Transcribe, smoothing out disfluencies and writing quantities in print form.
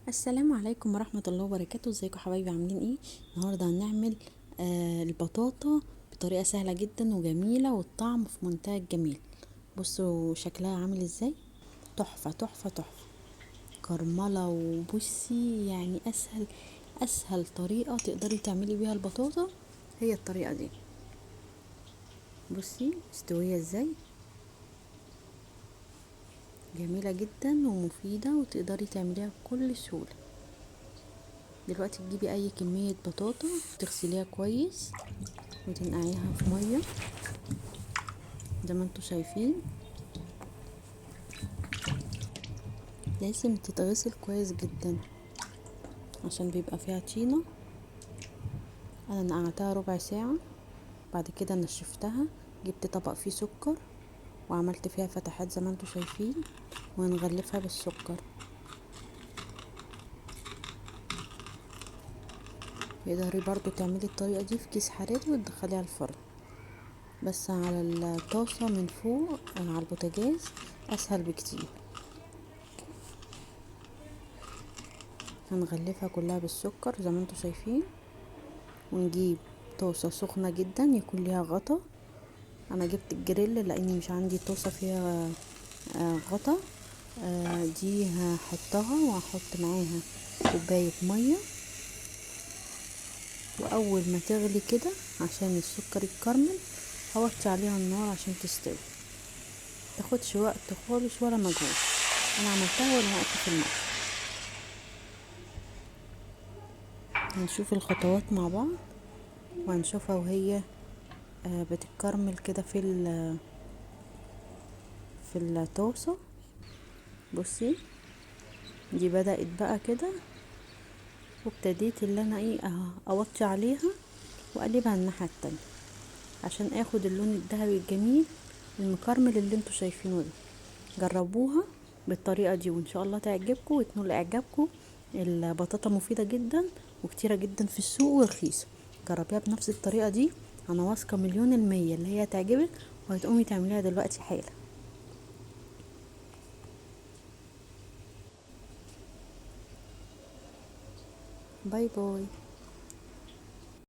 السلام عليكم ورحمة الله وبركاته. ازيكم حبايبي، عاملين ايه؟ النهاردة هنعمل البطاطا بطريقة سهلة جدا وجميلة، والطعم في منتهى الجمال. بصوا شكلها عامل ازاي، تحفة تحفة تحفة، كرملة. وبصي اسهل طريقة تقدري تعملي بيها البطاطا هي الطريقة دي. بصي مستوية ازاي، جميلة جدا ومفيدة وتقدري تعمليها بكل سهولة. دلوقتي تجيبي اي كمية بطاطا تغسليها كويس وتنقعيها في مية زي ما انتوا شايفين. لازم تتغسل كويس جدا عشان بيبقى فيها طينة. انا نقعتها ربع ساعة، بعد كده نشفتها، جبت طبق فيه سكر وعملت فيها فتحات زي ما انتوا شايفين، وهنغلفها بالسكر. تقدري برضو تعملي الطريقة دي في كيس حراري وتدخليها الفرن، بس على الطاسة من فوق على البوتاجاز اسهل بكتير. هنغلفها كلها بالسكر زي ما انتوا شايفين، ونجيب طاسة سخنة جدا يكون ليها غطا. انا جبت الجريل لاني مش عندي طاسة فيها غطا. دي هحطها وهحط معاها كوباية مية، واول ما تغلي كده عشان السكر يتكرمل هوطي عليها النار عشان تستوي. تاخدش وقت خالص ولا مجهود، انا عملتها وانا واقفه في المطبخ. هنشوف الخطوات مع بعض وهنشوفها وهي بتتكرمل كده في الطاسه. بصي دي بدأت بقى كده، وابتديت اللي انا اوطي عليها واقلبها الناحيه التانية عشان اخد اللون الذهبي الجميل المكرمل اللي انتوا شايفينه ده. جربوها بالطريقه دي وان شاء الله تعجبكم وتنول اعجابكم. البطاطا مفيده جدا وكتيره جدا في السوق ورخيصه. جربيها بنفس الطريقه دي، انا واثقه مليون المية اللي هي تعجبك وهتقومي تعمليها دلوقتي حالا. باي باي.